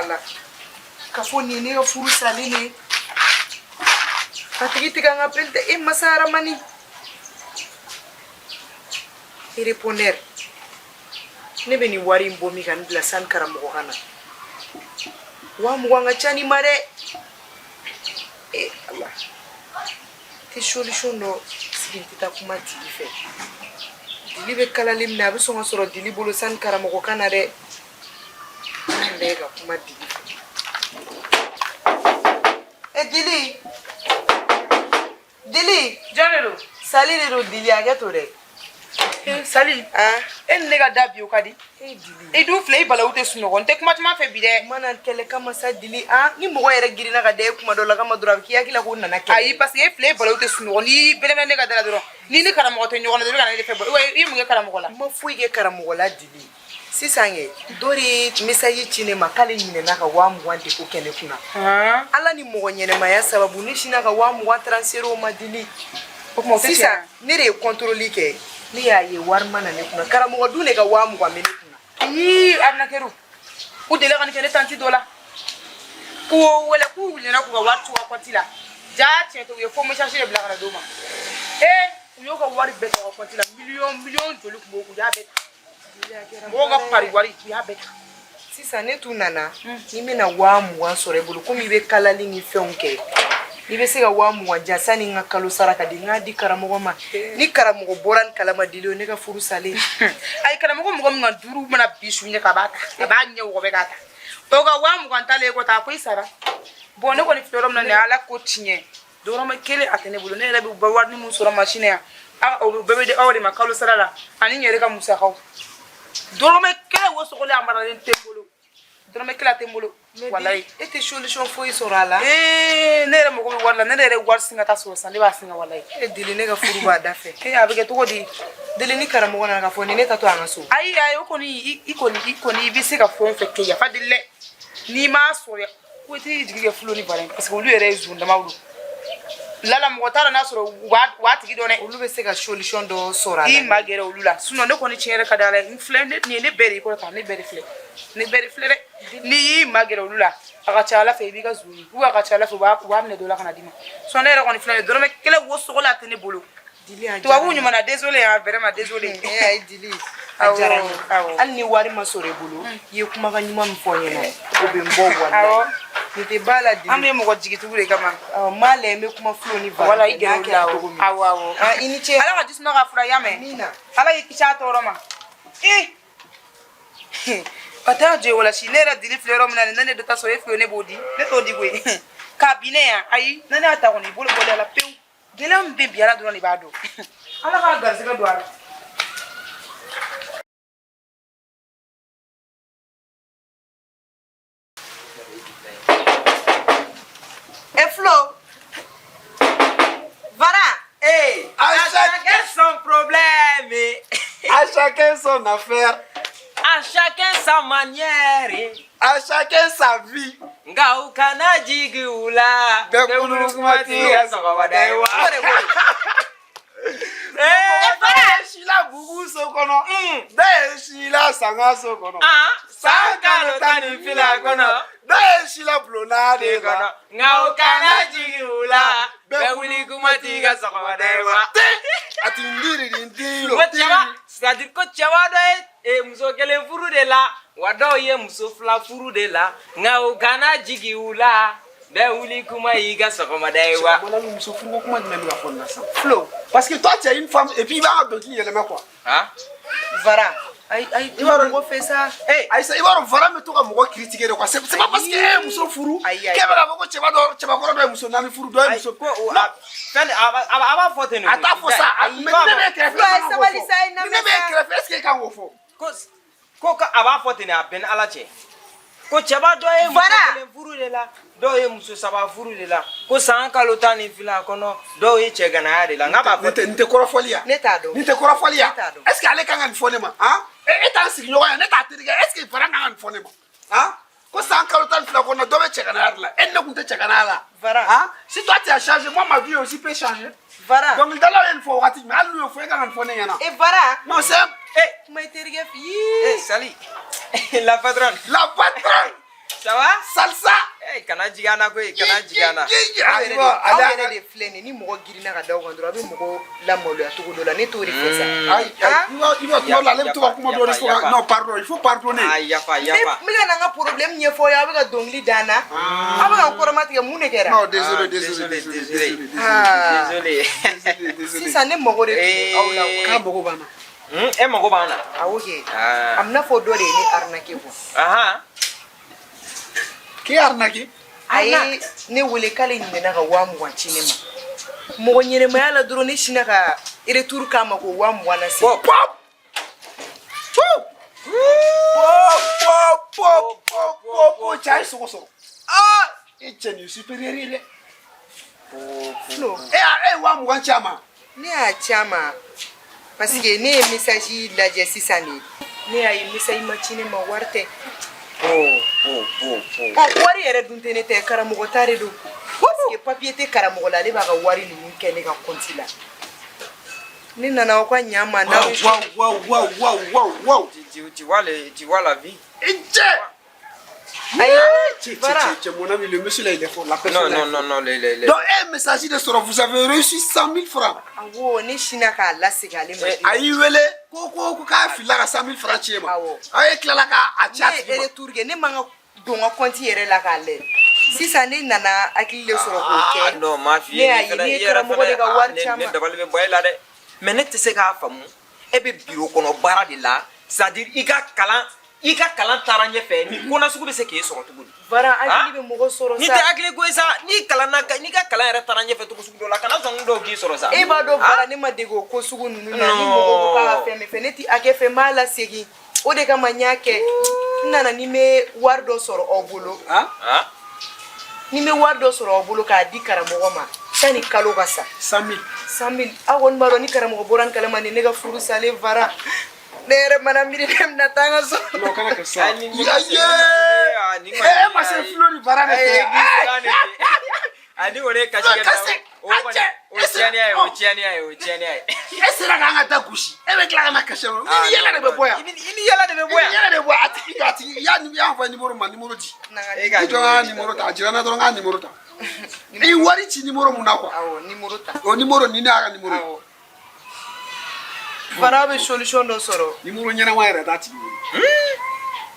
Ala, ka fɔ nin ye ne ka furu salen de ye. A tigi tɛ ka n ka appel ta. E masa Aramani, répondeur. Ne bɛ nin wari in bɔ min ka n bila sani karamɔgɔ ka na? 20,000 ka ca ni ma dɛ. E Ala, tɛ solution dɔ sigi. N tɛ taa kuma Dili fɛ. Dili bɛ kalali min na, a bɛ sɔn ka sɔrɔ Dili bolo sani karamɔgɔ ka na dɛ. N bɛ ka kuma Dili fɛ. E Dili, Dili! Jɔn de don? Sali de don, Dili. Hakɛ to dɛ. Sali! Ah! E ni ne ka da bi, o ka di. E Dili! I dun filɛ, i balawu tɛ sunɔgɔ. N tɛ kuma caman fɛ bi dɛ. Mana kɛlɛ kama sa, Dili. Ah, ni mɔgɔ yɛrɛ girinna ka da e kuma dɔ la kama dɔrɔn, a bɛ k'i hakili la ko nana kɛlɛ. Ayi, parce que e filɛ, e balawu tɛ sunɔgɔ. N'i bɛlɛmɛ ne ka da la dɔrɔn, ni ni karamɔgɔ tɛ ɲɔgɔn na dɔrɔn, i bɛ ka na ne de fɛ bɔ. I ye mun kɛ karamɔgɔ la? N ma foyi kɛ karamɔgɔ la, Dili. Sisan kɛ, dɔ de ye message ci ne ma k'ale ɲinɛna ka 20,000 dépôt kɛ ne kunna. Ala ni mɔgɔ ɲɛnɛmaya sababu, ne sinna ka 20,000 transfert o ma, Dili. O tuma o tɛ tiɲɛ? Sisan ne de ye contrôle kɛ, ne y'a ye wari ma na ne kunna. Karamɔgɔ dun de ka 20,000 bɛ ne kunna. Ii, arnaqueur! U delila ka nin kɛ ne tantie dɔ la. K'u wele k'u ɲinɛna k'u ka wari ci u ka compte la. Jaa, tiɲɛ tɛ, u ye faux message de bila ka na d'u ma. Ee, u y'u ka wari bɛɛ ta u ka compte la. Miliyɔn miliyɔn joli tun b'o kun, u y'a bɛɛ ta. Mɔgɔw ka pari wari, u y'a bɛɛ ta. Sisan ne tun nana ni n bɛna 20,000 sɔrɔ e bolo, komi i bɛ kalali ni fɛnw kɛ, n'i bɛ se ka 20,000 di yan sani n ka kalo sara ka di, n k'a di karamɔgɔ ma. Ni karamɔgɔ bɔra nin kalama, Dili, o ne ka furu salen. Ayi, karamɔgɔ, mɔgɔ min ka duuru mana bi su ɲɛ k'a b'a ta, a b'a ɲɛ wɔgɔbɛ k'a ta. O ka 20,000 talen kɔ ta, a ko i sara. Bɔn, ne kɔni filɛ yɔrɔ min na nin ye, Ala ko tiɲɛ, dɔrɔmɛ kelen a tɛ ne bolo. Ne yɛrɛ bɛ wari min sɔrɔ masine yan, o bɛɛ bɛ di aw de ma kalo sara la, ani n yɛrɛ ka musakaw. Dɔrɔmɛ kelen wo sogolen a maralen tɛ n bolo, dɔrɔmɛ kelen a tɛ n bolo, walayi. E tɛ solution foyi sɔrɔ a la? Ee, ne yɛrɛ mago bɛ wari la. Ne yɛrɛ wari sin ka taa sɔrɔ sisan, ne b'a sin ka, walayi. E Dili, ne ka furu b'a da fɛ. Ee, a bɛ kɛ cogo di? Dili, ni karamɔgɔ nana ka fɔ ni ne ta to an ka so. Ayi, ayi, o kɔni, i kɔni i bɛ se ka fɛn o fɛn kɛ, yafa deli dɛ. N'i m'a sɔrɔ, ko i t'i jigi kɛ fulo ni bara ye, parce que olu yɛrɛ ye zon damaw don lala. Mɔgɔ t'a dɔn n'a sɔrɔ u b'a tigi dɔn dɛ. Olu bɛ se ka solution dɔ sɔrɔ a la. I ma gɛrɛ olu la. Sinon ne kɔni, tiɲɛ yɛrɛ ka di Ala ye, n filɛ ne nin ye, ne bɛɛ de kɔrɔ tan, ne bɛɛ de filɛ, ne bɛɛ de filɛ dɛ. N'i y'i ma gɛrɛ olu la, a ka ca Ala fɛ i b'i ka zon ye, ou a ka ca Ala fɛ u b'a minɛ dɔ la ka na d'i ma. Sinon ne yɛrɛ kɔni filɛ, dɔrɔmɛ kelen wo sogo la a tɛ ne bolo. Dili, a diyara Tubabuw n ye. ɲuman na, désolé hein, vraiment désolé. E ayi, Dili, a diyara n ye. Awɔ. Hali ni wari ma sɔrɔ i bolo, i ye kumakan ɲuman min fɔ n ɲɛna, o bɛ n bɔ, walayi. Nin tɛ ba la, Dili. An bɛ mɔgɔ jigitigiw de kama. Awɔ, n b'a lajɛ, n bɛ kuma fulo ni bara Wala, fɛ i gɛrɛ n'a olu la. kɛra cogo min na. Awɔ. Ah, i ni ce. Ala ka jisuma ka fura ya mɛn. Amina. Ala y'i kisi a tɔɔrɔ ma. Ee, ka taa jɔ wala si. Ne yɛrɛ Dili filɛ yɔrɔ min na nin, ne dɔ ta sɔrɔ e filɛ, ne b'o di, ne t'o di koyi k'a bin ne yan. Ayi, ne y'a ta kɔni, i bolo bɔlen a la pewu. Gɛlɛya min bɛ bi, Ala dɔrɔn de b'a dɔn. Ala k'a garisɛgɛ don a la. E Flo, Vara! Hey, À à chacun chacun son problème. À chacun son affaire. À chacun sa manière. À chacun sa vie. Nka u kana jigi u la. Bɛɛ kunu kuma t'i ka sɔgɔmada ye wa. Eh, Dɔ ye si la bugu so kɔnɔ. Dɔ ye si la sanga so kɔnɔ. Ah, san kalo 12 kɔnɔ. Dɔ ye si la bulonda de kɔnɔ. Nka u kana jigi u la. Bɛɛ wuli kuma t'i ka sɔgɔmada ye wa. A ti n di di di. Ko cɛba, c'est à dire ko cɛba dɔ ye muso kelen furu de la wa, dɔw ye muso fila furu de la, nka u kana jigi u la. Bɛɛ wuli kuma y'i ka sɔgɔmada ye wa. Voilà, muso furuko kuma jumɛn bɛ ka fɔ nin na sisan? Flo! Parce que toi, tu as une femme et puis i b'a ka dɔnkili yɛlɛma quoi. Han. Vara, ayi, ayi, I b'a dɔn- mɔgɔ fɛ sa. Eh. Ayisa, i b'a dɔn Vara bɛ to ka mɔgɔ critiquer de quoi. C'est pas parce que e ye muso furu Ayi, ayi. k'e bɛ k'a fɔ ko cɛba dɔ, cɛbakɔrɔ dɔ ye muso naani furu, dɔ ye muso. Ko o a fɛn de, a b'a fɔ ten de. A t'a fɔ sa, Ayi, mais ni ne bɛ kɛrɛfɛ, Flo, e man kan k'o sabali fɔ. sa, i Ni lamɛn ne bɛ sa. kɛrɛfɛ, est ce que e kan k'o fɔ? Ko a b'a fɔ ten de, a bɛn ni Ala cɛ. Ko cɛba dɔ ye muso Vara! kelen furu de la, dɔw ye muso saba furu de la, ko san kalo 12 kɔnɔ, dɔw ye cɛganaya de la. N k'a b'a fɔ Nin tɛ ten. Nin tɛ kɔrɔfɔli ya. Ne t'a dɔn. Nin tɛ kɔrɔfɔli ya. Ne t'a dɔn. Est ce que ale kan ka nin fɔ ne ma? Han, e t'an sigiɲɔgɔn ye, ne t'a terikɛ, est ce que Vara kan ka nin fɔ ne ma? Han, ko san kalo 12 kɔnɔ, dɔ bɛ cɛganaya de la, e ni ne kun tɛ cɛganaya la. Vara. Han, si toi tu as changé, moi ma vie aussi peut changer. Vara! Dɔnkilidalaw ye nin fɔ wagati jumɛn? Hali n'u y'o fɔ, e kan ka nin fɔ ne ɲɛna. E Vara! Non, c'est Eh, Kuma i terikɛ fɛ. eh, Yii! Sali, la patronne. La patronne. Ça va? Salsa. Eh, kana jigin an na koyi, kana jigin an na. Aw yɛrɛ de filɛ nin ye, ni mɔgɔ girinna ka da aw kan dɔrɔn, a bɛ mɔgɔ lamaloya cogo dɔ la. Ne t'o de fɛ sa. Ayi, ayi, i b'a tuma dɔ la, ale bɛ to ka kuma dɔɔni fɔ ka- Non, pardon, il faut pardonner. Ah, yafa, yafa. N bɛ ka na n ka problème ɲɛfɔ aw ye, aw bɛ ka dɔnkili da n na, aw bɛ ka n kɔrɔmatigɛ, mun de kɛra? Non, désolé, Ah, désolé, désolé, désolé, désolé. Ah. Désolé. désolé, désolé. Sisan ne mago de tun bɛ aw la quoi. K'a mago b'an na. E mago b'an na. Awɔ kɛ. Ah. A bɛna fɔ dɔ de ye ne arnaqué quoi. Ahan. K'e arnaqué? A ye ne wele k'ale ɲinɛna ka 20 000 ci ne ma. Mɔgɔ ɲɛnɛmaya la dɔrɔn, ne sinna ka retour k'a ma k'o 20 000 lase. Bon. Pop! Pop! Pop, pop, pop, pop, pop. Cɛ, a ye sogo sɔrɔ. Ah! E cɛ nin ye supérieur ye dɛ. Flo, E ye 20 000 ci a ma. Ne y'a ci a ma parce que ne ye message lajɛ sisan de. Ne y'a ye message ma ci ne ma, wari tɛ. Po, po, po, po. Ɔ, wari yɛrɛ dun tɛ ne tɛ, karamɔgɔ ta de don. Parce que papier tɛ karamɔgɔ la, ale b'a ka wari ninnu kɛ ne ka compte la. Ne nana aw ka ɲa n ma n'aw Waouh, waouh, waouh, waouh, waouh, waouh. Tu vois la vie? E cɛ! Ayi, Cɛ, cɛ, Bara. cɛ, cɛ, mon ami, le monsieur là, il est fort. La personne Non, là est non, forte. non, non, les. Donc, un message de sɔrɔ, vous avez reçu 100 000 francs. Awɔ, ne sinna k'a lasegin ale ma. A y'i wele ko k'a filila ka 100 000 francs ci e ma. Awɔ. A ye tilala k'a ci a Ne tigi ye ma. retour kɛ, ne man ka don n ka compte yɛrɛ la k'a lajɛ. Sisan ne nana hakili de sɔrɔ k'o Ah, kɛ. non, ma fille, Ne y'a ni ye fɛnɛ- ne ye i yɛrɛ karamɔgɔ de fɛnɛ, ka ah, wari ne caman. dabali bɛ bɔ e la dɛ. Mais ne tɛ se k'a faamu. E bɛ bureau kɔnɔ baara de la. C'est à dire i ka kalan taara ɲɛfɛ, nin ko nasugu bɛ se k'e sɔrɔ cogo di? Bara, hakili bɛ mɔgɔ sɔrɔ N'i sa. tɛ hakili ko ye sa, n'i kalanna n'i ka kalan yɛrɛ taara ɲɛfɛ cogo sugu dɔ la, kana sɔn dɔw k'i sɔrɔ sa. E b'a dɔn Bara, ne ma dege o ko sugu ninnu na. Ni Non. mɔgɔ ko k'a ka fɛn min fɛ, ne ti a kɛ fɛ, n b'a lasegin. O de kama n y'a kɛ. N nana ni n bɛ wari dɔ sɔrɔ aw bolo. Hein? Ah? Ni n bɛ wari dɔ sɔrɔ aw bolo k'a di karamɔgɔ ma sani kalo ka sa. 100 000. 100 000. Aw kɔni b'a dɔn ni karamɔgɔ bɔra n kalama ni ne ka furu salen Bara. Ne yɛrɛ mana miiri ne bɛna taa n ka so. Non, kana kɛ sa. Ah, ni- Aïe! Ah, ni Eh, e ma se Flo ni Bara de Eh, fɛ. Ah, ni kɔni ye kasi kɛ Kasi, o kɔni, a cɛ, o tiɲɛniya ye, o tiɲɛniya ye, o tiɲɛniya ye. E sera k'an ka da gosi. E bɛ tila ka na kasi. I ni yɛlɛ de bɛ bɔ yan. I ni yɛlɛ de bɛ I bɔ ni yan. yɛlɛ de bɔ yan. A tigi jɔ, a tigi i y'a fɔ numéro ma, numéro di. E ka I jɔ n ka numéro ta. A jira n na dɔrɔn n ka numéro ta. I ye wari ci numéro mun na quoi? Awɔ, numéro ta. O numéro ni ne y'a ka numéro ye. Awɔ. Bara bɛ solution dɔ sɔrɔ. Numéro ɲɛnama yɛrɛ t'a tigi bolo.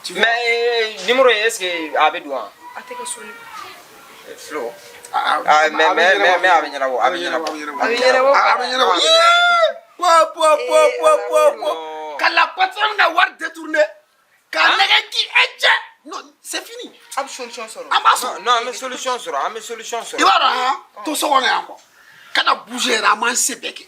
Tu vois? Mais numéro in, est ce que a bɛ don wa? A tɛ ka sonner. Flo. Ah, Ah, mais a bɛ ɲɛnabɔ, a bɛ ɲɛnabɔ. a A bɛ ɲɛnabɔ. A bɛ ɲɛnabɔ. Yee! Po, po, po, po, po, po. Non. Ka la patronne ka wari détourner. K'a nɛgɛ k'i e cɛ. Non, c'est fini. A bɛ solution sɔrɔ. An b'a sɔrɔ. Non, non, an bɛ solution sɔrɔ, an bɛ solution I sɔrɔ. b'a dɔn han, to so kɔnɔ yan quoi. Kana bouger yɛrɛ, an m'an se bɛɛ kɛ.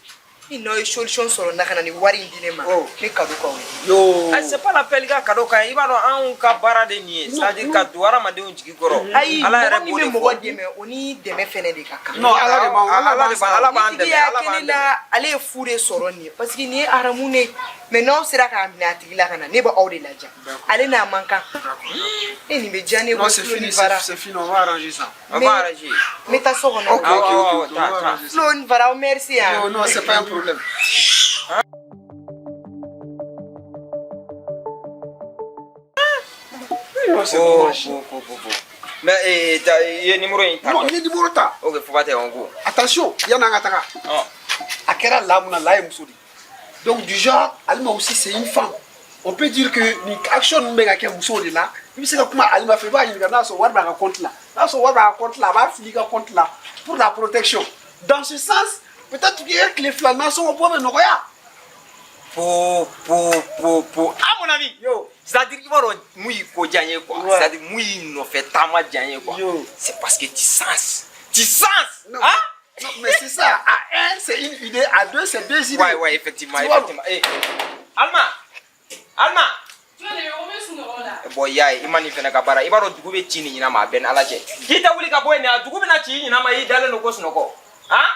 Ni n'aw ye solution sɔrɔ na ka na ni wari in di ne ma, Oh. ne cadeau k'aw ye. Yo. Ah, c'est pas la peine i ka cadeau k'an ye. I b'a dɔn anw ka baara de nin ye. C'est à dire ka don hadamadenw jigi kɔrɔ. Ayi, Ala yɛrɛ mɔgɔ min b'o bɛ de mɔgɔ fɔ. dɛmɛ, o ni dɛmɛ fɛnɛ de ka kan. Non, Ala de b'an Ala de b'an Ala b'an Ni tigi dɛmɛ, y'a Ala kɛ b'an ne dɛmɛ. la, ale ye fu de sɔrɔ nin ye parce que nin ye haramu de ye. Mais n'aw sera k'a minɛ a tigi la ka na, ne b'aw de laja. Ale n'a man kan. E nin bɛ diya ne ye Non, ko c'est Flo fini, ni Bara. c'est fini, on va arranger ça. On va arranger. N bɛ taa so kɔnɔ. Ok, ok, Ah, ok, ouais, ok, on va ouais, arranger ça. Flo ni Bara, aw merci hein. Non, non, c'est pas un problème. Non, c'est Oh, dommage. oh, oh, oh, oh. Mais i ye numéro in ta Non, quoi? n ye numéro ta. Ok, Foba tɛ on go. Attention, yan'an ka taga. Ɔ. A kɛra la mun na, la ye muso de ye. Donc du genre, Alima aussi c'est une femme. On peut dire que nin action ninnu bɛ ka kɛ musow de la. I bɛ se ka kuma Alima fɛ, i b'a ɲininka n'a sɔrɔ wari b'a ka compte la. N'a sɔrɔ wari b'a ka compte la, a b'a fili i ka compte la pour la protection. Dans ce sens, peut-être que e tile fila nasɔngɔ bɔ bɛ nɔgɔya. Po, po, po, po. Ah, mon ami. Yo. C'est-à-dire, i b'a dɔn mun y'i ko diya n ye quoi. Ouais. C'est-à-dire, mun y'i nɔfɛ taama diya n ye quoi. Yo. C'est parce que tu sens. Tu sens. Non, Hein? non, mais c'est ça. À un, c'est une idée. À deux, c'est deux idées. Ouais, effectivement, Tu vois, effectivement. Eh, Alma. Alma. Bon, i y'a ye, i ma nin fɛnɛ ka baara. I b'a dɔn dugu bɛ ci nin ɲinan ma, a bɛɛ ni Ala cɛ. K'i tɛ wuli ka bɔ yen nin, a dugu bɛna ci i ɲinan ma, i dalen don ko sunɔgɔ. Han?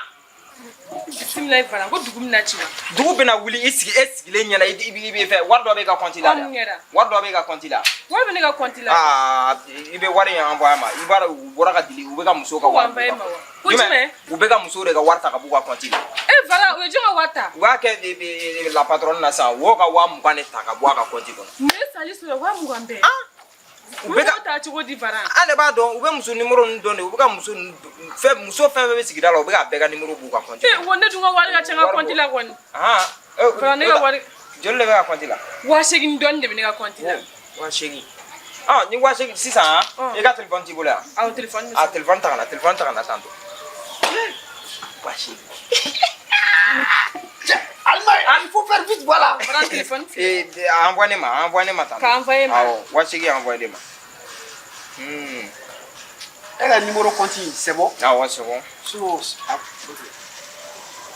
Bisimila Bara, ko dugu bɛna ci wa? Dugu bɛna wuli i sigi e sigilen ɲɛna i bɛ fɛ wari dɔ b'e ka compte la Ɔ, mun dɛ. kɛra? Wari dɔ b'e ka compte la. Wari bɛ ne ka compte la. Aa, i bɛ wari in envoyer a ma. I b'a dɔn u bɔra ka dili, u bɛ ka musow ka Ko wari envoyer b'u ka ma wa? compte. Ko jumɛn? U bɛ ka musow de ka wari ta ka b'u ka compte la. E Bara, u ye jɔn ka wari ta? U b'a kɛ la patronne na sisan, u y'o ka 20 000 de ta ka bɔ a ka compte kɔnɔ. Mun ye sali sɔrɔ 20 000 bɛɛ? U bɛ ka ta cogo di Varan? An de b'a dɔn, u bɛ muso numéro ninnu dɔn de. U bɛ ka muso fɛn, muso fɛn fɛn bɛ sigida la, u bɛ ka bɛɛ ka numéro b'u ka compte. Eh, wa ne dun ka wari ka ca n ka compte la kɔni. Ahan. Varan, ne ka wari. Joli de bɛ ka compte la? 8000 dɔɔni de bɛ ne ka compte la. 8000. Ah, ni 8000 sisan, i ka téléphone t'i bolo yan? Awɔ, téléphone bɛ. Ah, téléphone ta ka na, téléphone ta ka na tantôt. 8000. Alima, il faut faire vite, voilà. Varan, téléphone. Eh, envoie ne ma, envoie ne ma tantôt. K'a envoyer ma. Awɔ, 8000 envoie ne ma. Elle a le numéro compte, c'est bon? Ah ouais, c'est bon. Sinon, ah, ok.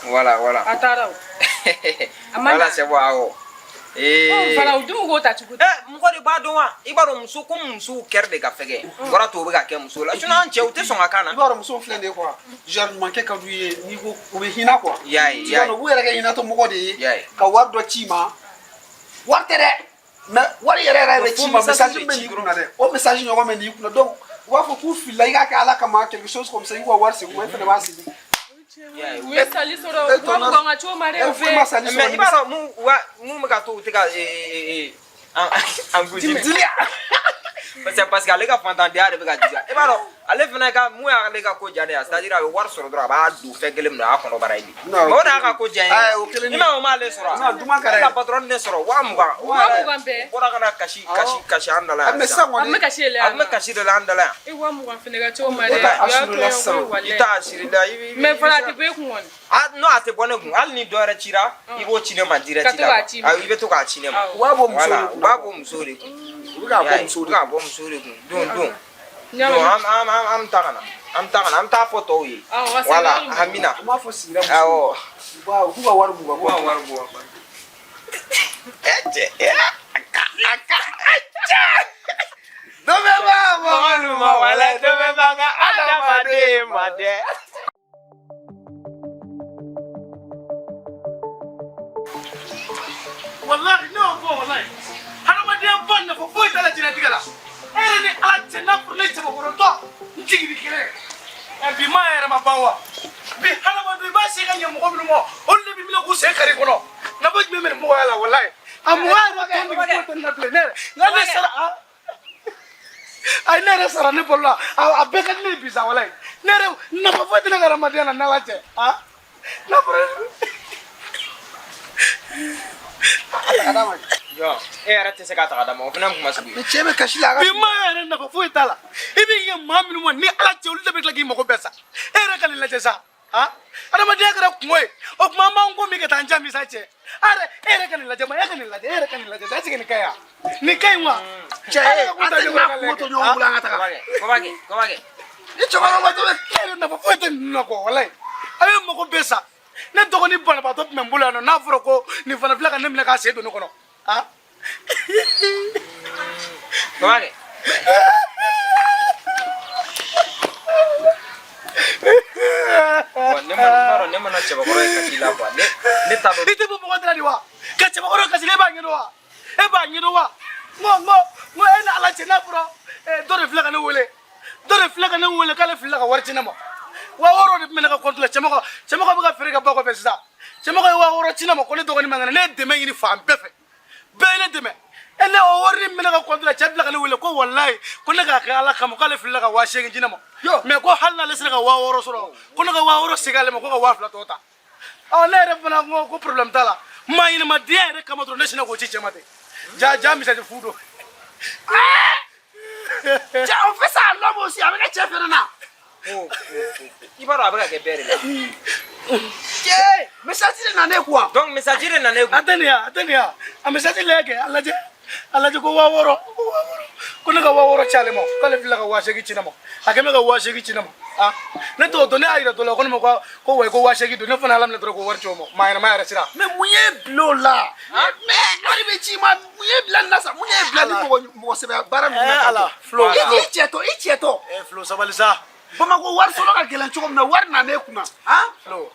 Voilà, voilà. A taara o. A ma Voilà, na. c'est bon, awɔ. Eh. Varan, u dun b'o ta cogo di? Eh, mɔgɔ de b'a dɔn wa? I b'a dɔn muso ko musow kɛrɛ de ka fɛgɛ. Bɔra to bɛ ka kɛ muso la. Sinon an cɛw tɛ sɔn ka kan na. I b'a dɔn musow filɛ nin ye quoi, genre ɲumankɛ ka d'u ye, n'i ko u bɛ hinɛ quoi. I y'a ye, i Tu y'a vois, ye. u yɛrɛ kɛ hinɛtɔ mɔgɔ de I ye y'a ye. ka wari dɔ ci i ma, wari tɛ dɛ, mais wari yɛrɛ yɛrɛ bɛ ci i ma, Fo message message de min bɛ ci n'i dɔrɔn. kunna dɛ, o message ɲɔgɔn bɛ n'i kunna, donc u b'a fɔ k'u filila, i k'a kɛ Ala kama, quelque chose comme ça, i k'u ka wari segin u ma, i fana b'a segin. U ye sali sɔrɔ 20,000 ka c'o ma dɛ. E foyi ma sali sɔrɔ. Mais i b'a dɔn mun wa, mun bɛ ka to u tɛ ka an an gosi. Parce que ale ka fantandenya de bɛ ka juguya. I b'a dɔn ale fana ka mun y'ale ka ko diya ne ye, c'est à dire a bɛ wari sɔrɔ dɔrɔn, a b'a don fɛn kelen min na, a y'a kɔnɔbara ye de. Non. Mais o de y'a ka ko diya n Ayi, o kelen ye. I m'a ye o m'ale sɔrɔ wa? Non, duman ka d'a ye. E ka patron ne sɔrɔ 20,000. 20,000 bɛɛ. O bɔra ka na kasi kasi kasi an da la yan Mais sisan A kɔni bɛ kasi de la A yan. tun bɛ kasi de la an da la yan. E 20,000 fana ka c'o ma dɛ. O t'a U y'a assuré la tɔɲɔ sisan. koyi, walayi. I t'a assuré la, i bɛ. Mais Varan, a tɛ bɔ e kun kɔni. Ah non, a tɛ bɔ ne kun. Hali ni dɔ wɛrɛ cira, i b'o ci ne ma direct Ka to la. k'a ci ma. Awɔ, i bɛ to k'a ci ne ma. Awɔ. U b'a bɔ musow de Voilà, kun. u b'a bɔ musow de kun. U bɛ k'a bɔ musow U de bɛ k'a bɔ musow de kun. Don don. N y'a Donc mɛn. an bɛ taa ka na. An bɛ taa ka na, an bɛ taa fɔ tɔw ye. Awɔ, wa Voilà, segin an bɛ na. U m'a fɔ sigida musow. Awɔ. U b'a u k'u ka wari b'u ka U b'a wari bɔ. Eh cɛ, eh, a ka a ka a cɛ. Dɔ bɛ b'a Mɔgɔ ma walayi, dɔ bɛ b'an ka adamaden ma dɛ. Wallahi ne y'o fɔ, wallahi hadamadenya ba nafa foyi t'a la diɲɛlatigɛ la. E yɛrɛ ni Ala cɛ, n'a fɔra ne cɛbakɔrɔtɔ n jigi bi kelen ɛ, bi maa yɛrɛ ma ban wa. Bi hadamaden i b'a se ka ɲɛ mɔgɔ minnu ma, olu de b'i minɛ k'u sen kari kɔnɔ. Nafa jumɛn bɛ nin mɔgɔya la? Wallahi a mɔgɔya yɛrɛ tɔ nege foyi tɛ ne la bilen. Ne yɛrɛ nka ne sara a ayi, ne yɛrɛ sara ne bolo la, a bɛɛ ka di ne ye bi sa. Wallahi ne yɛrɛ nafa foyi tɛ ne ka hadamadenya la n'Ala cɛ. A n'a fɔra. Jɔn, e yɛrɛ tɛ se k'a ta ka d'a ma, o fana ye kuma sugu ye. Mais cɛ bɛ kasi la a ka Bi maa yɛrɛ nafa foyi t'a la. I b'i kɛ maa minnu ma ni Ala cɛ, olu de bɛ tila k'i mago bɛɛ sa. E yɛrɛ ka nin lajɛ sa, ha, adamadenya kɛra kungo ye. O tuma an b'an ko min kɛ taa an ja min sa cɛ. A yɛrɛ, e yɛrɛ ka nin lajɛ ma, e ka nin lajɛ, e yɛrɛ ka nin lajɛ sa, est ce que nin ka ɲi wa? Nin ka ɲi wa? Cɛ, E yɛrɛ ka ko an ta tɛ ɲɔgɔn n'a ka kungo lajɛ. to ɲɔgɔn bolo, an ka taga. Kɔbakɛ, kɔbakɛ, kɔbakɛ. Ni cɛkɔrɔba tɔ bɛ E yɛrɛ nafa foyi tɛ ninnu na kɔ, walayi a bɛ mago bɛɛ sa. Ne dɔgɔnin banabaatɔ tun bɛ n bolo yan nɔ, n'a fɔra ko nin fana filɛ ka ne minɛ k'a sen don ne kɔnɔ, ah. Kɔbakɛ. Bon, ne mana, i b'a dɔn ne mana cɛbakɔrɔ ye kasi la quoi. Ne t'a dɔn. I tɛ bɔ mɔgɔ da la de wa ka cɛbakɔrɔ kasi? E b'a ɲɛdɔn wa? E b'a ɲɛdɔn wa? N ko e ni Ala cɛ, n'a fɔra dɔ de filɛ ka ne wele, dɔ de filɛ ka ne wele k'ale filila ka wari ci ne ma. 6000 de tun bɛ ne ka compte la. Cɛmɔgɔ bɛ ka feere kɛ ba kɔfɛ sisan. Cɛmɔgɔ ye 6000 ci ne ma ko ne dɔgɔnin man kɛnɛ. Ne ye dɛmɛ ɲini fan bɛɛ fɛ, bɛɛ ye ne dɛmɛ. E ne o wari min bɛ ne ka compte la, cɛ bila ka ne wele ko walayi ko ne k'a kɛ Ala kama, k'ale filila ka 8000 ci ne ma, mais ko hali n'ale sera ka 6000 sɔrɔ, ko ne ka 6000 segin ale ma, ko ka 2000 tɔ ta. Ɔ, ne yɛrɛ fana ko ko problème t'a la. Maa ɲɛnɛmadenya yɛrɛ kama dɔrɔn, ne sinna k'o ci cɛ ma ten. Ja ja, misali fu don. Cɛ, on fait ça à l'homme aussi, a bɛ kɛ cɛ fɛnɛ na. Ko i b'a dɔn a bɛ ka kɛ bɛɛ de la. Cɛ, message de nana e kun wa? Donc message de nana e kun. A tɛ nin ya, a tɛ nin ya, a message lajɛ kɛ, a lajɛ, a lajɛ ko 6000, ko 6000, ko ne ka 6000 ci ale ma, k'ale filila ka 8000 ci ne ma. A kɛlen bɛ ka 8000 ci ne ma. Ah, ne t'o dɔn. Ne y'a yira dɔ la ko ne ma ko wayi ko 8000 don. Ne fana y'a laminɛ dɔrɔn ko wari ci o ma. Maa ɲɛnama yɛrɛ sira. Mais mun ye bila o la? Mais wari bɛ ci ma, mun ye bila nin na sa? Mun ye bila ni mɔgɔ mɔgɔ sɛbɛ baara ninnu na? Eh, Ala, Flo, Flo. I cɛ tɔ, i cɛ tɔ. Eh Flo, sabali sa. Bamakɔ wari sɔrɔ ka gɛlɛn cogo min na, wari nana e kunna han. Flo,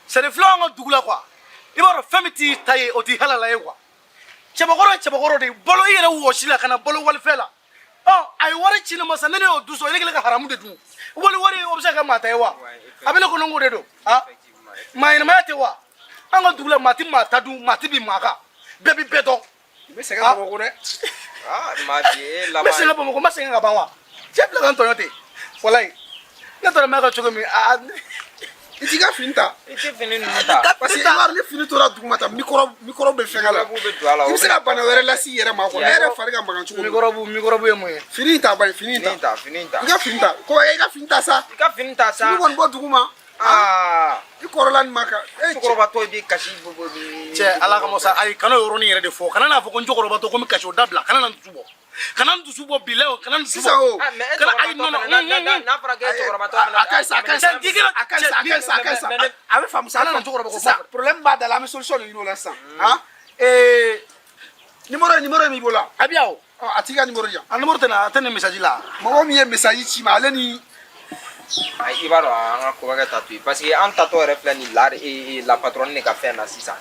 c'est des Flo, an ka dugu la quoi, i b'a dɔn fɛn min t'i ta ye, o t'i halala ye quoi. Cɛbakɔrɔ ye cɛbakɔrɔ de ye, balo i yɛrɛ wɔsi la ka na balo walifɛn la. Ɔ, a ye wari ci ne ma sa, ne y'o du sɔrɔ, ne kɛlen ka haramu de dun. Wali wari o bɛ se ka kɛ maa ta ye wa? A bɛ ne kɔnɔ n k'o de don. Ah, maa ɲɛnamaya tɛ wa? An ka dugu la, maa ti maa ta dun, maa ti bin maa kan, bɛɛ bi bɛɛ dɔn. I bɛ sɛgɛn Bamakɔ dɛ. Ah, maa bi e N bɛ laban. sɛgɛn Bamakɔ, n ma sɛgɛn ka ban wa? Cɛ filɛ ka n tɔɲɔ ten. Walayi. Ne taara m'a ka cogo min a I t'i ka fini ta. I tɛ fini ninnu ta. Parce que i b'a dɔn ni fini tora duguma tan, microbe bɛ fɛngɛ la. Microbe bɛ don a la. I bɛ se ka bana wɛrɛ lase i yɛrɛ ma quoi. Ne yɛrɛ fari ka magan cogo min. Microbe ye mun ye? Fini in ta bani, fini in Fini ta. ta, fini in ta. I ka fini ta. Ko i ka fini ta sa. I ka fini ta sa. Fini kɔni bɔ duguma. Aa. I kɔrɔla nin ma kan. E cɛ. Cɛkɔrɔbatɔ i b'i kasi. Cɛ ala kama sa, ayi, kana o yɔrɔnin yɛrɛ de fɔ. Kana n'a fɔ ko n cɛkɔrɔbatɔ ko n bɛ kasi, o dabila. Kana na n dusu bɔ. Kana n dusu bɔ bilayi o, kana n dusu bɔ. Sisan o. Ah, mais e Kana ayi, cɛkɔrɔbatɔ non non. fana, n'a fɔra k'e cɛkɔrɔbatɔ fana. A ka ɲi sa, a ka ɲi sa. Cɛ, k'i kɛra- A ka ɲi sa, a ka ɲi sa, a ka ɲi sa. A bɛ faamu sa. Kana na cɛkɔrɔba ko Sisan fɔ. problème b'a da la, an bɛ solution de ɲini o la sisan. Han? Ee numéro b'i bolo wa? A bɛ yan o. Ɔ, a tigi ka numéro di yan. A numéro tɛ na, a tɛ nin message la. Mɔgɔ min ye message ci ma, ale ni Ayi, i b'a dɔn an ka ko kɛ ta to yen, parce que an tatɔ yɛrɛ filɛ nin la la patronne de ka fɛn na sisan.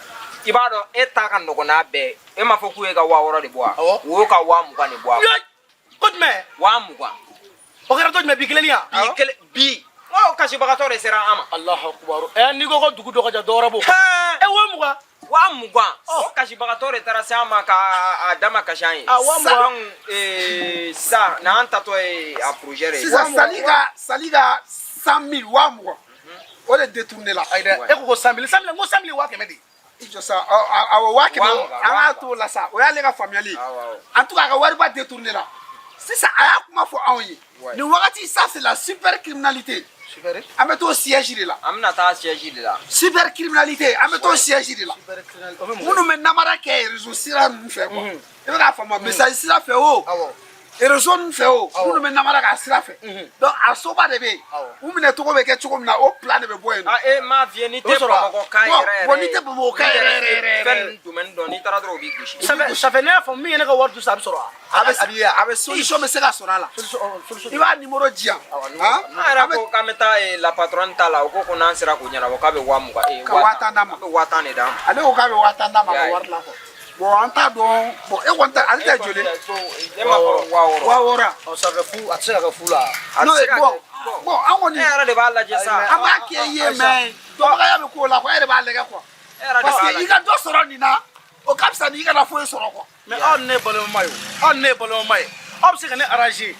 I b'a dɔn e ta ka nɔgɔn n'a bɛɛ ye. E m'a fɔ k'u ye ka 6000 de bɔ wa? Awɔ. U y'o ka 20,000 de bɔ wa? Yee! Ko jumɛn? 20,000. O kɛra don jumɛn, bi kelen ya? Bi kelen bi. N ko kasibagatɔ de sera an ma. Alahu akubaru. Ɛ, n'i ko ko dugu dɔ ka jan, dɔ wɛrɛ b'o. Hɛn! E, 20,000. 20,000. O kasibagatɔ de taara se an ma ka a da ma kasi an ye. Ah, 20,000. Donc sisan n'an tatɔ ye a projet de ye. sisan Sali ka 100 000, 20,000, o de détourné la. Ayi dɛ, e ko ko 100 000, 100 000, n ko 100 000 ye 100 000 de ye. I jɔ sa, awɔ, 100 000, 20,000, an k'a t'o la sa, o y'ale ka faamuyali ye. Awɔ, awɔ. En tout cas, a ka wariba détourné la. Sisan a y'a kuma fɔ anw ye. Ouais. Nin wagati, ça c'est la super criminalité. Super. An bɛ t'o siège de la. An bɛna taa siège de la. Super criminalité, an bɛ t'o siège de la. Super criminel. O bɛ mun kɛ? Minnu bɛ namara kɛ réseau sira ninnu fɛ quoi. I bɛ k'a faamu, message sira fɛ o. Awɔ. Réseau ninnu fɛ o. Awɔ. Minnu bɛ namara k'a sira fɛ. Donc a soba de bɛ yen. Awɔ. U minɛ cogo bɛ kɛ cogo min na, o plan de bɛ bɔ yen nɔ. Ah, e m'a f'i ye n'i O bɛ tɛ sɔrɔ wa? Bamakɔ kan Bon, yɛrɛ yɛrɛ. bon, n'i tɛ Bamakɔ kan yɛrɛ yɛrɛ yɛrɛ Fɛn yɛrɛ. ninnu domaine dɔn, n'i taara dɔrɔn u b'i gosi. Ça fait ne y'a faamu, min ye ne ka wari dun sa, a bɛ sɔrɔ wa? A bɛ A bɛ ye wa? a bɛ solution bɛ se ka sɔrɔ a la. Solution, ɔ, solution. I b'a numéro di yan. Han? An yɛrɛ ko k'an bɛ taa la patronne ta la, o ko ko n'an sera k'o ɲɛnabɔ k'a bɛ 20,000. Ka 10,000 d'a ma. A bɛ 10,000 de d'a ma. Ale ko k'a bɛ 10,000 d'a ma a ka Y'a ye. wari la quoi. Bon, an t'a dɔn. Bon, e kɔni ta, ale ta ye joli ye? E m'a fɔ 6000. 6000. Ɔ, ça fait fu, a tɛ se ka kɛ fu la. A tɛ Non, se ka bon, kɛ. Bon, bon, an kɔni e yɛrɛ de b'a lajɛ sa. an b'a kɛ i ye, mais dɔnbagaya bɛ k'o la quoi, e yɛrɛ b'a lajɛ quoi. E yɛrɛ de Parce b'a que i lajɛ. ka dɔ sɔrɔ nin na, o ka fisa ni i kana foyi sɔrɔ quoi. Mais aw ni ne ye balimama ye o, aw ni ne ye balimama ye. Aw bɛ se ka ne arranger.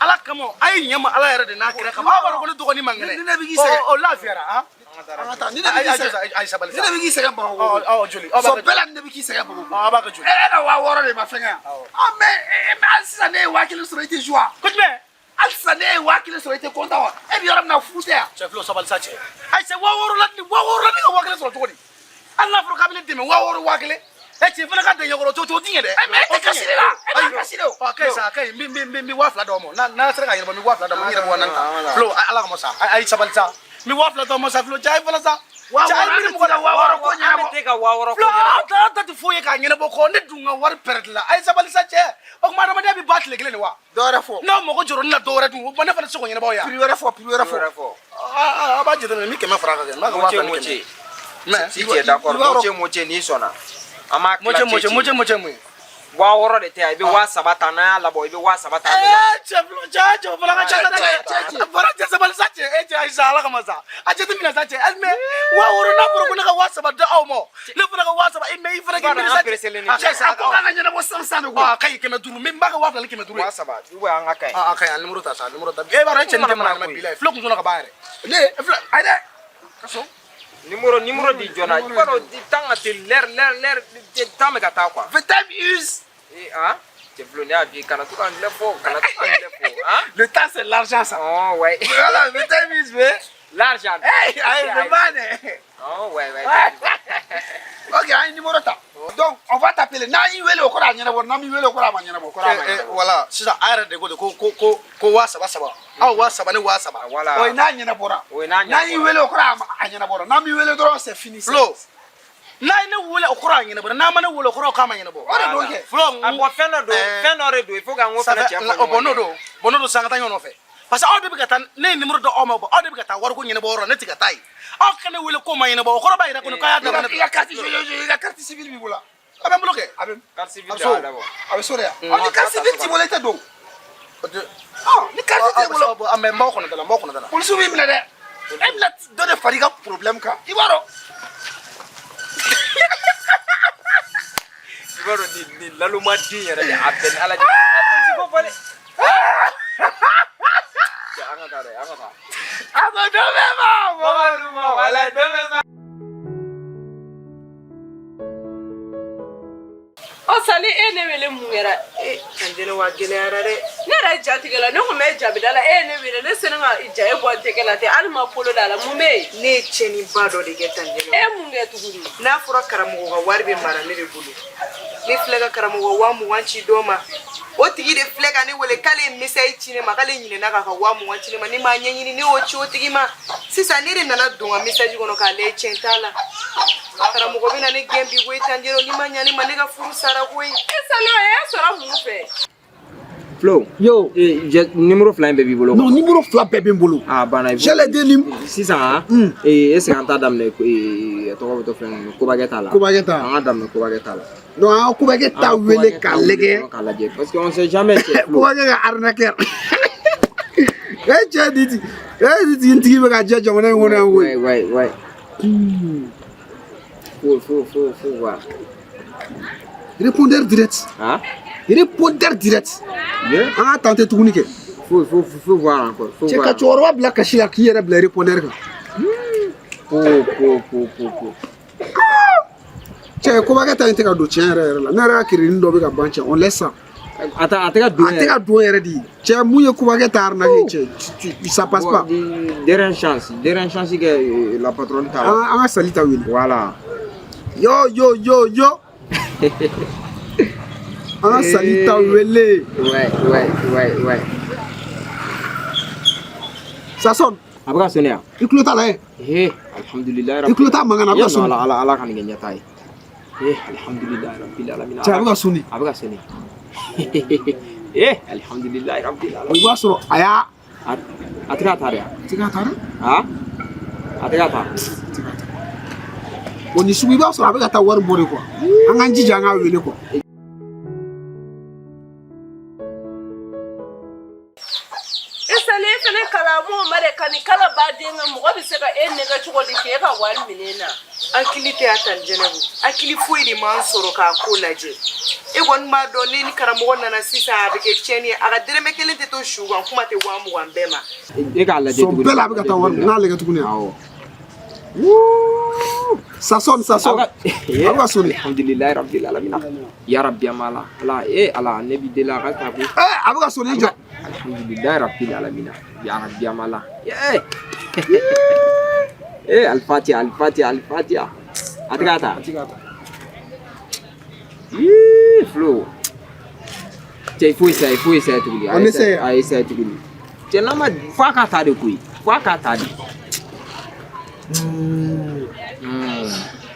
Ala kama, a ye ɲɛ ma Ala yɛrɛ de n'a kira kama. Aw b'a dɔn ko ne dɔgɔnin man kɛnɛ. Ni ne bɛ k'i sɛgɛn. Ɔ, lafiyara han. An ka taa, ni ne bɛ k'i Ayi, sɛgɛn. ayi, sabali Ni sa. ne bɛ k'i sɛgɛn Bamakɔ. Ɔ, ɔ, joli? Aw b'a Sɔn kɛ bɛɛ la, ni ne bɛ k'i sɛgɛn Bamakɔ. Ɔ, aw b'a kɛ joli? E ka 6000 de ma fɛngɛ yan. Ah, mais hali sisan ne ye 1000 sɔrɔ, i tɛ joie. Ko jumɛn? Hali sisan ne ye 1000 sɔrɔ, i tɛ content wa? E bɛ yɔrɔ min na, fu tɛ yan. Cɛ filo, sabali sa cɛ. Ayi cɛ, 6000 la ni 6000 la, ne ka 1000 sɔrɔ cogo di? Hali n'a fɔra k'a bɛ ne dɛmɛ 6000, 1000. E cɛ fana ka dan ɲɛkɔrɔ cogo cogo, o ti ɲɛ dɛ. Mais e tɛ kasi de la. E b'a kasi de o. Ɔ, a ka ɲi sa, a ka ɲi. N bɛ 2000 d'aw ma. N'a sera ka ɲɛnabɔ, n bɛ 2000 d'aw ma. N yɛrɛ bɛ 4000 ta. Filo, ala kama sa. Ayi, sabali sa. N bɛ 2000 d'aw ma sa, filo. Cɛ, ayi fana sa. Cɛ, ayi 6000, miiri mɔgɔ la. 6000 ko An bɛ ɲɛnabɔ. tɛ ka 6000 ko Filo, ɲɛnabɔ. aw ta tɛ foyi ye k'a ɲɛnabɔ kɔ. Ne dun ka wari pɛrɛdi la. Ayi, sabali sa cɛ. O tuma adamadenya bɛ ban tile kelen de wa? Dɔ wɛrɛ fɔ. N'aw mago jɔra ne la dɔ wɛrɛ dun, o tuma ne fana tɛ se k'o ɲɛnabɔ aw ye. Prix wɛrɛ fɔ, prix wɛrɛ Prix wɛrɛ fɔ. fɔ. Aa, a b'a jateminɛ, n bɛ 100 fara a kan kɛ. N b'a kɛ Moitié 2000 ni moitié. 100. Mais Si tu es d'accord, i b'a dɔn- moitié moitié n'i sɔnna. An b'a moitié tila moitié, moitié moitié mun ye? 6000 de tɛ yan, i bɛ 3000 ta, n'an y'a labɔ i bɛ 3000 ta. Ee, cɛ filo, cɛ, cɛ, o fana ka ca sa dɛ. Cɛ, cɛ. Fara cɛ, sabali sa cɛ. E cɛ, ayi sa, ala kama sa. A jateminɛ sa cɛ. Ayi, mais 6000, n'a fɔra ko ne ka 3000 di aw ma, ne fana ka 3000, e mais i fana k'i miiri sa An pressélen cɛ. A ka ɲi sa. A ko k'an ka ɲɛnabɔ sisan sisan de ko. A ka ɲi, 500. N b'a kɛ 2000 ni 500 ye. 3000, ou bien an ka ka ɲi. A ka ɲi, a numéro ta sa, a numéro ta. E b'a dɔn, e cɛ nin tɛ mana ma bi la ye. Filo kun sɔnna ka ban yɛrɛ. Ne, filɛ, ayi dɛ. Ka sɔn. Numéro di joona. I b'a dɔn temps ka teli, l'heure temps bɛ ka taa quoi. The time is. Eh, ah, cɛ Filo, ne y'a f'i ye kana to ka anglais fɔ, kana to ka anglais fɔ, hein? Le temps c'est l'argent ça. Oh ouais. Voilà, the time is mais. L'argent. Hey, ayi, le money. Oh ouais ouais. Ok, an ye numéro ta. Donc, on va t'appeler. N'an y'i wele, o kɔrɔ a ɲɛnabɔ. N'an m'i wele, o kɔrɔ a ma ɲɛnabɔ. O kɔrɔ a ma ɲɛnabɔ. Voilà, sisan a yɛrɛ de ko de ko ko ko ko 3000 saba. Aw 3000, ne 3000. Voilà. O ye n'a ɲɛnabɔra. O ye n'a N'an y'i wele, o kɔrɔ a ɲɛnabɔra. N'an m'i wele dɔrɔn, c'est fini. Filo, n'a ye ne wele, o kɔrɔ a ɲɛnabɔra. N'a ma ne wele, o kɔrɔ k'a ma ɲɛnabɔ. O de don kɛ. Filo, Ah bon, fɛn dɔ don, fɛn dɔ de don, il faut k'an k'o fana cɛ fɔ bon, ɲɔgɔn n'o ye. don, bon, n'o don sisan, an ka taa ɲɔgɔn nɔfɛ. Parce que aw de bɛ ka taa, ne ye numéro di aw ma, aw de bɛ ka taa wariko ɲɛnabɔ yɔrɔ la, ne tɛ ka taa yen. Aw ka ne wele k'o ma ɲɛnabɔ, o kɔrɔ b'a jira ko k'a y'a dabɔ ne. I ka carte, i ka carte civile b'i bolo. A bɛ n bolo kɛ. A bɛ Carte civile A de so. y'a dabɔ. A bɛ so de yan. Ɔ, ni carte civile t'i bolo, i tɛ don. Ɔ, ni carte t'e bolo, Mais n b'aw kɔnɔ da la, n b'aw kɔnɔ da la. Polisiw b'i minɛ dɛ. E bɛna dɔ de far'i ka problème kan. I b'a dɔn. I b'a dɔn nin laloma den yɛrɛ de a bɛɛ ni Ala cɛ. A polisi ko fɔlen. Cɛ, an ka taa dɛ, an ka taa. A ko dɔ bɛ ma. Mamadu ma, walayi dɔ bɛ ma. Ɔ Sali, e ne wele mun kɛra? E Kanjɛnɛ, wa gɛlɛyara dɛ. Ne yɛrɛ jatigɛla, ne kun bɛ jabida la, e ye ne wele, ne sera ka ja e bɔ n tɛgɛ la ten, hali ma polo da la, mun bɛ yen? Ne ye tiɲɛniba dɔ de kɛ Tanjɛnɛ. E ye mun kɛ tuguni? N'a fɔra karamɔgɔ ka wari bɛ mara ne de bolo, ne filɛ ka karamɔgɔ 20,000 ci dɔ ma, o tigi de filɛ ka ne wele k'ale ye message ci ne ma k'ale ɲinɛna k'a ka 20,000 ci ne ma. Ne m'a ɲɛɲini, ne y'o ci o tigi ma. Sisan ne de nana don n ka message kɔnɔ k'a lajɛ, tiɲɛ t'a la. Karamɔgɔ bɛ na ne gɛn bi koyi Tanjɛnɛ, n'i ma ɲa ne ma, ne ka furu sara koyi. E Sali, o y'e sɔrɔ mun fɛ? Flo. Yo. Eh, numéro fila in bɛɛ b'i bolo. Non, numéro fila bɛɛ bɛ n bolo. Ah, banna. J'ai les deux numéros. Sisan, ah, eh, est-ce que an t'a daminɛ eh, tɔgɔ bɛ to filɛ nin ye, Kobakɛ t'a la. Kobakɛ ta. An ka daminɛ Kobakɛ t'a la. Donc an ka Kobakɛ ta An ka wele Kobakɛ k'a ta wele lajɛ. dɔrɔn k'a lajɛ parce que on sait jamais, cɛ, Flo. Kobakɛ ka arnaqueur. E cɛ ni ti, e ni tigi tigi bɛ ka jɛ jamana in kɔnɔ yan koyi. Ouais. Faut voir. Répondeur direct. Hein? Répondeur direct. Bien. An ka tenter tuguni kɛ. Faut voir encore. Faut Cɛ voir. ka cɛkɔrɔba bila kasi la k'i yɛrɛ bila répondeur kan. Po, po, po, po. Cɛ, Kobakɛ ta in tɛ ka don tiɲɛ yɛrɛ yɛrɛ la. Ne yɛrɛ ka crédit dɔ bɛ ka ban cɛ, on laisse ça. Attends, a tɛ ka don A tɛ ka don yɛrɛ de. Cɛ, mun ye Kobakɛ ta arnaquer cɛ, ça passe pas. Dernière chance, dernière chance que la patronne t'a An la. an ka Sali ta wele. Voilà. Yo yo yo yo. An ka Sali ta wele. Ouais. Ça sonne. A bɛ ka sonner yan. I tulo t'a la ye. Eh, alhamdulilayi. I tulo t'a mankan na, a bɛ ka sonner. Ala ala ala ka nin kɛ ɲɛtaa ye. Eh, alhamdulilayi rabbil alamin. Cɛ, a bɛ ka sonner. A bɛ ka sonner. Eh, alhamdulilayi rabbil alamin. I b'a sɔrɔ a y'a. A tɛ ka taa dɛ. A tɛ ka taa dɛ. Ah? A tɛ ka taa. O ni sugu i b'a sɔrɔ a bɛ ka taa wari bɔ de quoi. An k'an jija an k'a wele quoi. E Sali, e fɛnɛ kalan m'o ma dɛ, ka nin kala baden kan, mɔgɔ bɛ se ka e nɛgɛ cogo di k'e ka wari minɛ e na? Hakili tɛ a Tanjɛnɛbu, hakili foyi de m'an sɔrɔ k'a ko lajɛ. E kɔni b'a dɔn, ne ni karamɔgɔ nana sisan, a bɛ kɛ tiɲɛni ye. A ka dɛrɛmɛ kelen tɛ to su kan, kuma tɛ 20,000 bɛɛ ma. E k'a lajɛ Sɔn tuguni. bɛɛ la a bɛ ka taa wari n'a lajɛ tuguni. Awɔ. Ça sonne, ça sonne. A A bɛ ka sonner. Alhamdulilayi rabbil alamin. Ya rabbi amala. Ala eh ala ne b'i deli a ka taa koyi. Eh, a bɛ ka sonner, i jɔ. Alhamdulilayi rabbil alamin. Ya rabbi amala. Eh. Eh, al-Fatiha, al-Fatiha, al-Fatiha. A tɛ ka taa. A tɛ ka taa. Ii, Flo. Cɛ, il faut essayer, il faut essayer tuguni. On essaie. A essayer tuguni. Cɛ, n'a ma f'a ka taa de koyi. F'a ka taa de.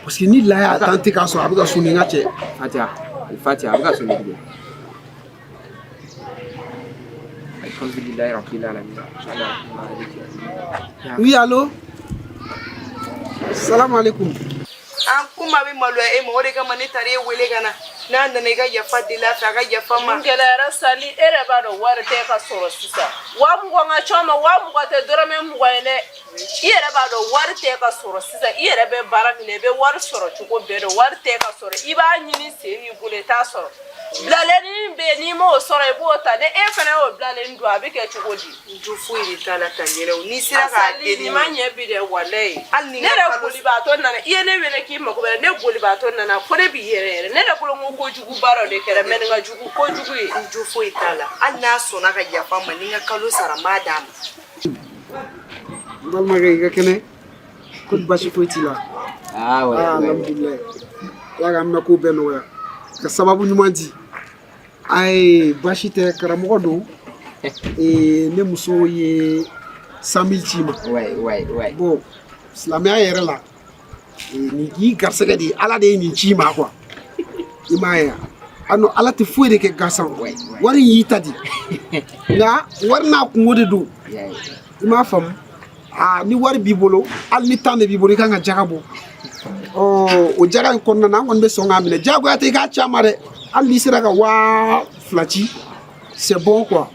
Parce que ni la y'a tenter k'a sɔrɔ a bɛ ka sonner n ka cɛ. Fatiha, al-Fatiha, a bɛ ka sonner tuguni. Alhamdulilayi rabbil alamin. Oui, allo. Salam alaikum. An kuma bɛ maloya e ma, o de kama ne taara e wele ka na. N'a nana, i ka yafa deli a fɛ, a ka yafa n ma. Mun gɛlɛyara Sali, e yɛrɛ b'a dɔn wari tɛ ka sɔrɔ sisan. 20,000 ka ca ma, 20,000 tɛ dɔrɔmɛ 20 ye dɛ. I yɛrɛ b'a dɔn wari tɛ ka sɔrɔ sisan, i yɛrɛ bɛ baara min na, i bɛ wari sɔrɔ cogo bɛɛ dɔn, wari tɛ ka sɔrɔ, i b'a ɲini sen n'i bolo, i t'a sɔrɔ. Bilalen bɛ yen, n'i m'o sɔrɔ i b'o ta, ni e fana y'o bilalen dun, a bɛ kɛ cogo di? N jo foyi de t'a la Tanjɛnɛw, n'i sera k'a Asali deli. nin ma ɲɛ bi dɛ, walayi. Hali ni Ne n ka yɛrɛ kalo bolibaatɔ nana, i ye ne wele k'i mako bɛ ne bolibaatɔ nana fo ne b'i yɛrɛ yɛrɛ, ne yɛrɛ bolo n ko kojuguba dɔ de kɛra mɛ nin ka jugu kojugu ye. N jo foyi t'a la, hali n'a sɔnna ka yafa n ma, ni n ka kalo sara n b'a d'a ma. N balimakɛ, i ka kɛnɛ? Ko basi foyi t'i la? Ah ouais. Ah, ouais. alhamdulilayi. Ala k'an mɛn ko bɛɛ nɔgɔya. Ka sababu ɲuman di. Ayi, baasi tɛ, karamɔgɔ don. Ee, ne muso ye 100 000 ci ma. Ouais. Bon, silamɛya yɛrɛ la, ee, nin y'i garisɛgɛ de ye, Ala de ye nin ci ma quoi. I m'a ye wa? A non, Ala tɛ foyi de kɛ gansan. Wari in y'i ta di. Nka wari n'a kungo de don. I m'a faamu? Aa, ni wari b'i bolo, hali ni 10 de b'i bolo, i kan ka jaga bɔ. Ɔ, o jaga in kɔnɔna na, an kɔni bɛ sɔn k'a minɛ. Diyagoya tɛ i k'a ci a ma dɛ. Hali n'i sera ka 2,000 ci, c'est bon quoi.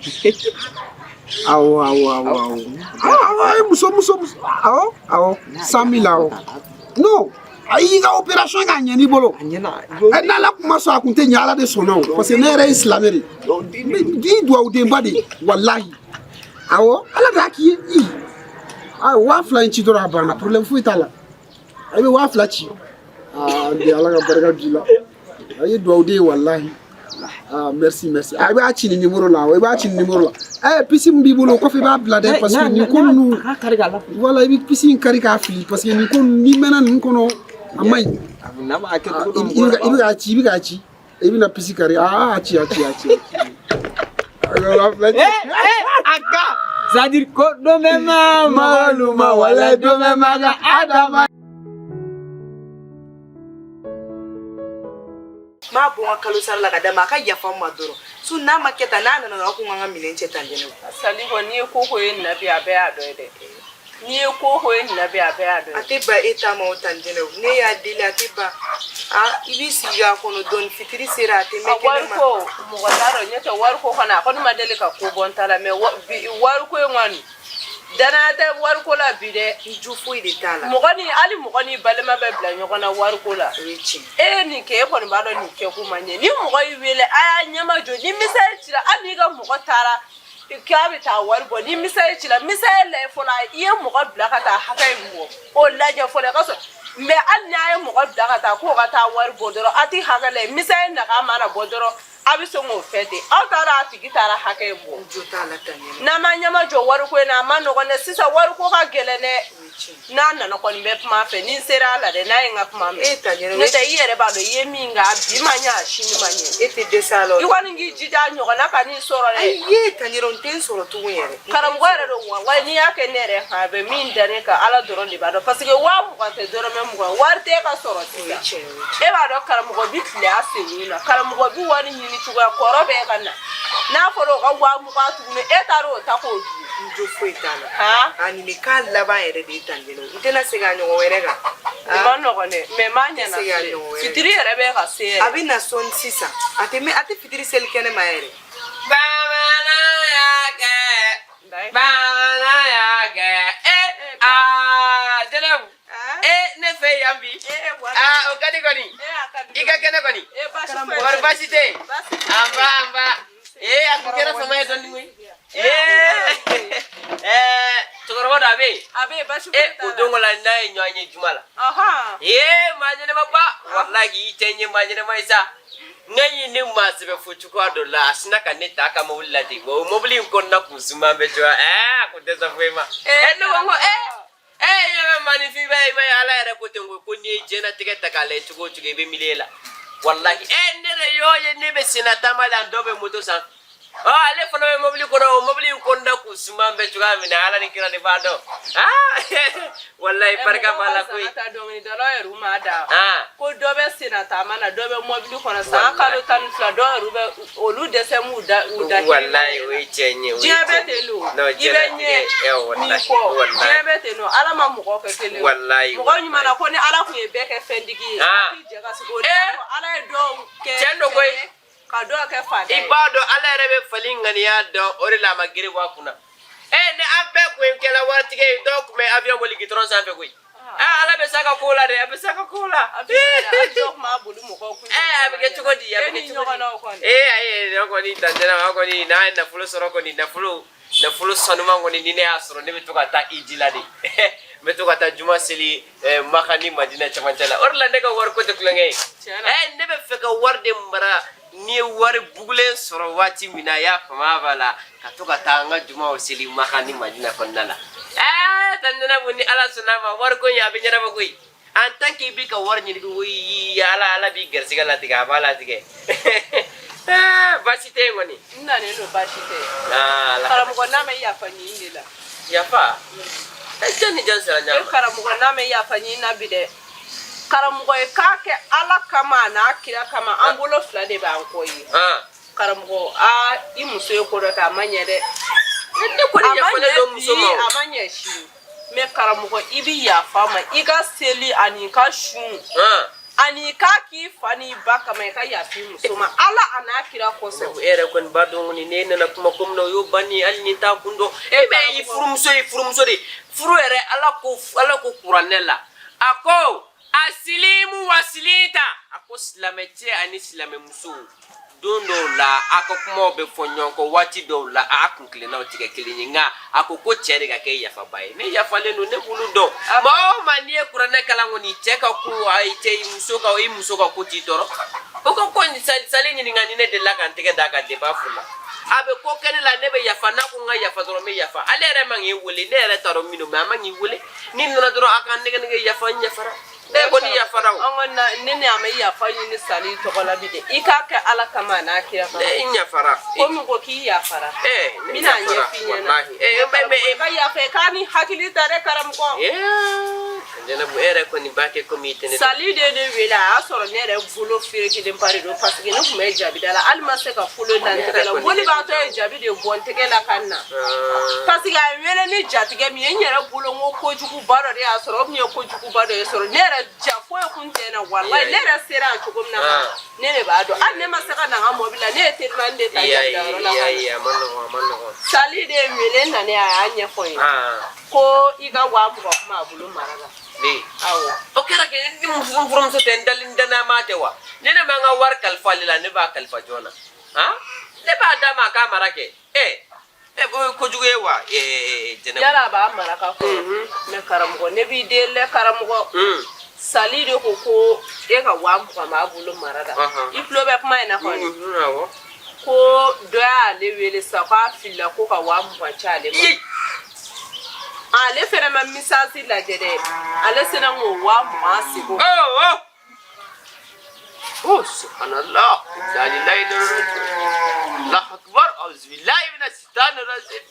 Awɔ. Awɔ, awɔ, muso muso muso, awɔ, awɔ, 100 000, awɔ. Non, A y'i ka opération k'a ɲɛn'i bolo. A ɲɛna. Ɛ n'ala kun ma sɔn a kun tɛ ɲɛ, ala de sɔnna o. Parce que ne yɛrɛ ye silamɛ de ye. N bɛ i duwawudenba de ye walahi. Awɔ, ala de y'a k'i ye. I. Aa 2000 in ci dɔrɔn a banna, problème foyi t'a la. I bɛ 2000 ci. Aa n den, ala ka barika b'i la. A ye duwawuden ye walahi. Ah, merci, merci. Ah, i b'a ci nin numéro la, i b'a ci nin numéro la. Eh, puce min b'i bolo o kɔfɛ i b'a bila dɛ, parce que nin ko ninnu. Voilà, i bɛ puce in kari k'a fili, parce que nin ko ninnu, n'i mɛnna nin kɔnɔ, a man ɲi. N'a b'a kɛ Ah, cogo i bɛ k'a ci, i bɛ k'a ci. I bɛna puce kari. Ah, a ci, a ci, a ci. A 2000 ci. A ka c'est à dire ko don bɛ ma mɔgɔlu ma wala don bɛ ma ka adama. N b'a bɔ n ka kalo sara la ka d'a ma, a ka yafa n ma dɔrɔn. Su n'a ma kɛ tan, n'a nana dɔrɔn, a ko n ka n ka minɛn cɛ tan jɛnɛ. Sali kɔni, n'i ye ko ko ye nin na bi, a bɛɛ y'a dɔ ye dɛ. N'i ye ko ko ye nin na bi, a bɛɛ y'a dɔ A ye. tɛ ban e ta ma o tan jɛnɛ. Ne y'a deli, a tɛ ban. Aa, i b'i sigi k'a kɔnɔ dɔɔni, fitiri sera, a tɛ A mɛn kɛnɛ ma. wariko mɔgɔ t'a dɔn, ɲɛ tɛ wariko kɔni, a kɔni ma deli ka ko bɔ n ta la, mɛ bi wariko in kɔni, danaya tɛ wariko la bi dɛ. N jo foyi de t'a la. Mɔgɔ ni hali mɔgɔ ni balima bɛ bila ɲɔgɔn na wariko la. O ye tiɲɛ. E ye nin kɛ, e kɔni b'a dɔn nin kɛko man ɲɛ. Ni mɔgɔ y'i wele, a y'a ɲɛma jɔ. Ni misali cira, hali n'i ka mɔgɔ taara k'a bɛ taa wari bɔ, ni misali cira, misali lajɛ fɔlɔ, i ye mɔgɔ bila ka taa hakɛ in bɔ, o lajɛ fɔlɔ i ka sɔrɔ. Mɛ hali n'a ye mɔgɔ bila ka taa k'o ka taa wari bɔ dɔrɔn, a ti hakɛ lajɛ, misali naga mana bɔ dɔrɔn, a bɛ sɔn k'o fɛ ten. Aw taara, a tigi taara hakɛ in bɔ. N jo t'a la tan jɛnɛ. N'an ma ɲɛma jɔ wariko in na, a ma nɔgɔn dɛ. Sisan wariko ka gɛlɛn dɛ. O ye tiɲɛ. N'a nana kɔni, bɛ kuma a fɛ. Ni n sera a la dɛ, n'a ye n ka kuma mɛn. E ta ɲɛna. N'o tɛ, i yɛrɛ b'a dɔn i ye min kɛ, a bi ma ɲɛ, a sini ma ɲɛ. E tɛ dɛsɛ a la o. I kɔni k'i jija, a ɲɔgɔnna ka n'i sɔrɔ dɛ. Ayi, ye tan jɛnɛ, n tɛ n sɔrɔ tugun yɛrɛ. Karamɔgɔ yɛrɛ don walayi, n'i y'a kɛ ne yɛrɛ han, a bɛ min da ne kan, ala dɔrɔn de b'a dɔn, parce que 20,000 tɛ dɔrɔmɛ 20, wari tɛ ka sɔrɔ O ye sisan. tiɲɛ, o ye tiɲɛ. E b'a dɔn karamɔgɔ bi tile a senkun na, karamɔgɔ bi wari ɲini cogoya kɔrɔ bɛɛ ka na, n'a fɔra o ka 20,000 tuguni, e taara o ta k'o dun. N jo foyi t'a la. Han. A nin bɛ k'a laban yɛrɛ de ye tan jɛnɛ. N tɛna segin a ɲɔgɔn wɛrɛ kan. Nin ma nɔgɔn dɛ, mɛ m'a ɲɛna. Se ka ɲɔgɔn wɛrɛ. Fitiri yɛrɛ bɛ ka se A yɛrɛ. bɛ na sɔɔni sisan. A tɛ mɛn, a tɛ fitiri seli kɛnɛ ma yɛrɛ. Bamanan y'a kɛ. Bamanan y'a kɛ. Eh, aa, Jɛnɛbu. Eh, ne fɛ yan bi. Aa, o ka di kɔni. I ka kɛnɛ kɔni. Kɔri baasi tɛ yen? Anba, anba. Eh, a kun kɛra fama ye dɔɔni koyi. Eh, eh, cɛkɔrɔba dɔ a bɛ yen. A bɛ yen, baasi Eh, foyi o t'a don la. ko la n'a ye ɲɔgɔn ye juma la. Ee, maa ɲɛnɛma ba, walahi i tɛ n ye maa ɲɛnɛma ye sa. Ne ye ne maa sɛbɛ fo cogoya dɔ la, a sinna ka ne ta a ka mobili la ten. Wa o mobili in kɔnɔna kun suman bɛ cogoya, ɛɛ, a kun tɛ sɔn foyi ma. Ɛ, ne ko n ko ɛɛ, ɛɛ, ɲɛ bɛ maaninfin bɛɛ ye, i ma ye ala yɛrɛ ko ten ko n'i ye diɲɛlatigɛ ta k'a lajɛ cogo o cogo, i bɛ milieu la. Walahi, ɛɛ, ne de y'o ye, ne bɛ senna taama la, dɔw bɛ moto sanfɛ. Ɔ, ale fana bɛ mobili kɔnɔ, o mobili in kɔnɔna kun suman bɛ cogoya min na, ala ni kira de b'a dɔn. Aa, walahi barika b'a la koyi. Ta dɔnkilidalaw yɛrɛ m'a da. Ah. Ko dɔ bɛ senna taama na, dɔ bɛ mɔbili kɔnɔ san kalo 12, dɔw yɛrɛ bɛ olu dɛsɛ m'u da u da. Walahi o ye tiɲɛ ye, o ye Diɲɛ bɛ tiɲɛ ye. ten don. Non, I bɛ ɲɛ diɲɛlatigɛ, n'i walahi, kɔ. walahi. Diɲɛ bɛ ten don, ala ma mɔgɔ kɛ kelen ye. Walahi, Mɔgɔ walahi. ɲuman na ko ni ala kun ye bɛɛ kɛ fɛntigi ye. Ah. A t'i jɛ ka sigi o de Eh. kama ala ye dɔw kɛ Tiɲɛ don koyi. cɛ ye, ka dɔw kɛ fadan I ye. b'a dɔn ala yɛrɛ bɛ fali ŋaniya dɔn, o de la a ma gere bɔ a kunna. Ɛ, ni an bɛɛ kun kɛla waritigi ye, dɔw kun bɛ avion boli gitɔrɔn sanfɛ koyi. Aa, ala bɛ s'a ka ko la dɛ, a bɛ s'a ka ko la. A bɛ se ka dɔw kun b'a boli mɔgɔw kun. Ɛ, a bɛ kɛ cogo di, a E bɛ kɛ ni cogo di? ɲɔgɔnnaw kɔni. Ee, ayi, ne kɔni dantɛnɛ an kɔni n'a ye nafolo sɔrɔ kɔni, nafolo sanuman kɔni, ni ne y'a sɔrɔ, ne bɛ to ka taa iji la de. N bɛ to ka taa juma seli Maka ni Madina cɛmancɛ la. O de la ne ka wariko tɛ tulonkɛ ye. Tiɲɛ na. Ɛ, ne bɛ fɛ ka wari de mara. N'i ye wari bugulen sɔrɔ waati min na, i y'a faamuya b'a la, ka to ka taa an ka jumaw seli Maka ni Madina kɔnɔna la. Ɛɛ, tanjɛnɛbu, ni ala sɔnna a ma, wariko in a bɛ ɲɛnabɔ koyi. En tant que i b'i ka wari ɲini ko i ala b'i garisɛgɛ latigɛ, a b'a latigɛ. Ɛɛ, baasi tɛ yen kɔni. N nanen don, baasi tɛ. Aa, ala. Karamɔgɔ, n'a ma yafa ɲini de la. Yafa ɛ, jɔn ni jɔn sera E ɲɔgɔn ma? karamɔgɔ, n'a ma yafa ɲini na bi dɛ. Karamɔgɔ ye k'a kɛ ala kama a n'a kira kama, an bolo fila de b'an kɔ ye. Karamɔgɔ, aa, i muso ye ko dɔ kɛ, a ma ɲɛ dɛ. Ne kɔni A ma yafalen ɲɛ don muso bi, ma o. a ma ɲɛ sini. Mɛ karamɔgɔ, i bi yafa a ma, i ka seli ani i ka sun ani i k'a k'i fa n'i ba kama, i ka yafa i muso ma ala a n'a kira kosɔn. E yɛrɛ kɔni b'a dɔn kɔni, ne nana kuma ko min na, o y'o banni, hali ni t'a kun dɔn. E bɛ i furumuso ye furumuso de ye. Furu yɛrɛ, ala ko kuranɛ la, a ko A silimu wa silita, a ko silamɛ cɛ ani silamɛmuso, don dɔw la a ka kumaw bɛ fɔ ɲɔgɔn kɔ, waati dɔw la a kun tilennaw tɛ kɛ kelen ye, nka a ko ko cɛ de ka kɛ yafaba ye. Ne yafalen don, ne b'olu dɔn. Maa o maa, n'i ye kuranɛ kalan kɔni, cɛ ka ko, ayi, cɛ, i muso ka, i muso ka ko t'i tɔɔrɔ. O ko ko sali ɲininka ni ne delila ka n tɛgɛ d'a kan depuis a furu la. A bɛ ko kɛ ne la, ne bɛ yafa. N'a ko n ka yafa dɔrɔn, n bɛ yafa. Ale yɛrɛ man k'i wele, ne yɛrɛ t'a dɔn min don, mais a man k'i wele. Ni nana dɔrɔn, a ka nɛgɛ nɛgɛ, yafa, n yafara. Ne kɔni yafara o. An ka na ne ni a ma yafa ɲini sali tɔgɔ la bi dɛ. I k'a kɛ Ala kama a n'a kira kama. Ne n yafara. Komi ko k'i yafara. Ne N bɛna yafara ɲɛf'i ɲɛna. Walahi. Mais I ka yafa, i k'a ni hakili ta dɛ, karamɔgɔ. Jɛnɛbu, e yɛrɛ kɔni b'a kɛ komi i tɛ ne dɔn. Sali de ye ne wele, a y'a sɔrɔ ne yɛrɛ bolo ferekelen ba de don, parce que ne tun bɛ jabi da la, hali ma se ka folo da n tɛgɛ la. Bolibaatɔ ye jabi de bɔ n tɛgɛ la ka na, parce que a ye n wele ni jatigɛ min ye, n yɛrɛ bolo, n ko kojuguba dɔ de y'a sɔrɔ, o tun ye kojuguba dɔ ye sɔrɔ. Ne yɛrɛ ja foyi kun tɛ n na, walayi. Ne yɛrɛ sera a cogo min na, ne de b'a dɔn. Hali ne ma se ka na n ka mɔbili la, ne ye telimani de ta jabidayɔrɔ la ka na. A ma nɔgɔn, a ma nɔgɔn. Sali de ye n wele, n nana, a y'a ɲɛfɔ n ye ko i ka 20,000 kuma a bolo mara la. Ne Awɔ. O kɛra kɛ ni muso furumuso tɛ, n dalen danaya tɛ wa? Ni ne ma n ka wari kalifa ale la, ne b'a kalifa jɔn na? Han, ne b'a d'a ma a k'a mara kɛ. O ye kojugu ye wa, Jɛnɛbu? Yala a b'a mara ka kɔrɔ, mais karamɔgɔ, ne b'i deli dɛ, karamɔgɔ. Sali de ko ko e ka 20,000 b'a bolo mara la. I tulo bɛ kuma in na kɔni? Awɔ. Ko dɔ y'ale wele sa, k'a filila ko ka 20,000 ci ale ma. Ale fɛnɛ ma message lajɛ dɛ, ale sera k'o 20,000 segin. Oh, oh, subhanallah. Inna lillahi wa inna ilaihi raji'un. Allahu akbar. Auzu billahi minash shaitani rajim.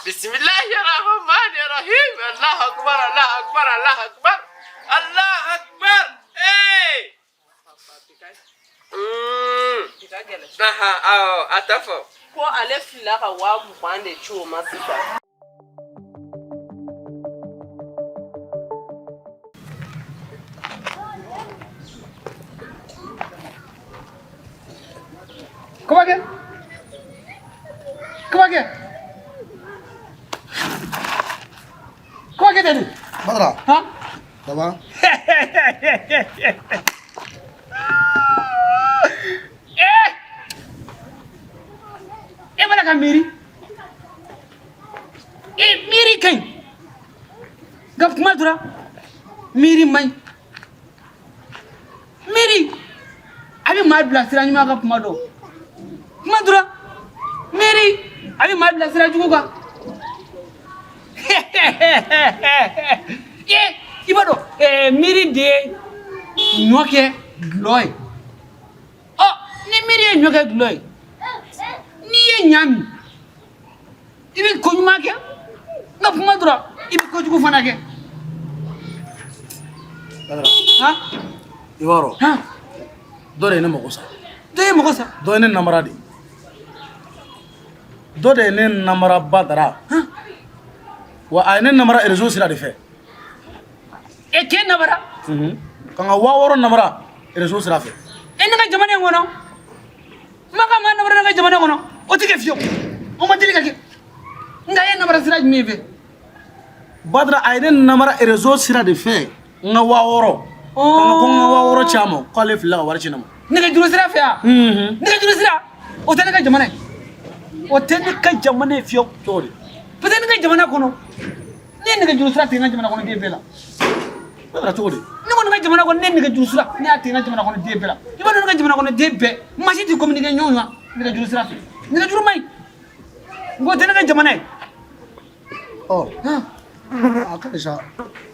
Bismillahir rahmanir rahim. Allahu akbar, Allahu akbar, Allahu akbar. Allahu akbar. Hey! Aha, awɔ, a t'a fɔ. Ko ale filila ka 20,000 de ci o ma sisan. Kɔbakɛ, Kɔbakɛ, Kɔbakɛ tɛ nin. Badara. Han. Ça va? Eh! E b'a la ka miiri. E miiri ka ɲi. Nka kuma dɔrɔn, miiri man ɲi. Miiri a bɛ maa bila sira ɲuman kan kuma dɔw. Kuma dɔrɔn, miiri a bɛ maa bila sira jugu kan. E i b'a dɔn miiri de ye ɲɔ kɛ dulɔ ye. Ɔ ni miiri ye ɲɔ kɛ dulɔ ye, n'i ye ɲa min, i bɛ ko ɲuman kɛ, nka kuma dɔrɔn, i bɛ kojugu fana kɛ. Badara. Han. I b'a dɔn. Han. Dɔ de ye ne mago sa. Dɔ ye mago sa. Dɔ ye ne namara de. Dɔ de ye ne namara, Badara. Wa a ye ne namara réseau sira de fɛ. E k'e namara? Ka n ka 6000 namara réseau sira fɛ. E ne ka jamana in kɔnɔ, ma ka maa namara ne ka jamana kɔnɔ, o tɛ kɛ fiyewu, o ma deli ka kɛ. Nka e namara sira jumɛn fɛ? Badara, a ye ne namara réseau sira de fɛ, n ka 6000. Ko n ka 6000 ci a ma, k'ale filila ka wari ci ne ma. Nɛgɛjuru sira fɛ yan? Nɛgɛjuru sira, o tɛ ne ka jamana ye. O tɛ ne ka jamana ye fiyewu. Cogo di? Parce que ne ka jamana kɔnɔ, ne ye nɛgɛjuru sira tigɛ n ka jamana kɔnɔ den bɛɛ la. Badara, cogo di? Ne kɔni ka jamana kɔnɔ, ne ye nɛgɛjuru sira, ne y'a tigɛ n ka jamana kɔnɔ den bɛɛ la. I b'a dɔn, ne ka jamana kɔnɔ den bɛɛ, maa si tɛ communiquer ɲɔgɔn kan nɛgɛjuru sira fɛ. Nɛgɛjuru man ɲi. N ko tɛ ne ka jamana ye. Ɔ a ka ɲi sa.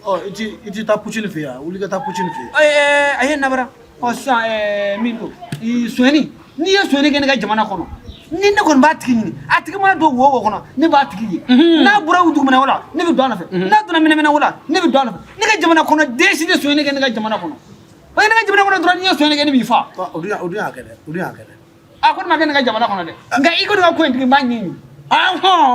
Ɔ i ti taa Pucini fɛ yan, wuli ka taa Pucini fɛ yen. A ye nabara. Ɔ sisan min don sonyɛni, n'i ye sonyɛni kɛ ne ka jamana kɔnɔ, ni ne kɔni b'a tigi ɲini, a tigi mana don wo o wo kɔnɔ, ne b'a tigi ye. N'a bɔra dugumɛnɛ wo la, ne bɛ don a nɔfɛ. N'a donna mɛnɛmɛnɛ wo la, ne bɛ don a nɔfɛ. Ne ka jamana kɔnɔ den si tɛ sonyɛni kɛ ne ka jamana kɔnɔ, parce que ne ka jamana kɔnɔ dɔrɔn, n'i ye sonyɛni kɛ, ne b'i fa. O dun y'a kɛ dɛ, o dun y'a kɛ dɛ. A ko ne ma kɛ ne ka jamana kɔnɔ dɛ, nka i kɔni ka ko in tigi, n b'a ɲɛɲini.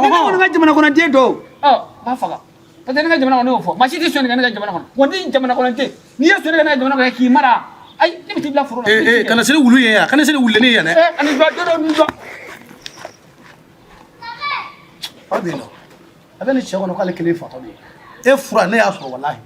Ni ne kɔni ka jamana kɔnɔ den dɔw, ɔ n b'a faga, parce que ne ka jamana kɔnɔ, ne y'o fɔ, maa si tɛ sonyɛni kɛ ne ka jamana kɔnɔ. Wa ni jamana kɔnɔ den, n'i ye sonyɛni kɛ ne ka jamana kɔnɔ k'i mara, ayi, ne bɛ t'i bila foro la. Ee, kana se ni wulu ye yan, kana se ni wululennin ye yan dɛ. Ee, ani jɔ dɔ ni jɔ. Fa bɛ yen nɔ, a bɛ nin cɛ kɔnɔ k'ale kelen ye fatɔ de ye. E fura ne y'a sɔrɔ, walahi.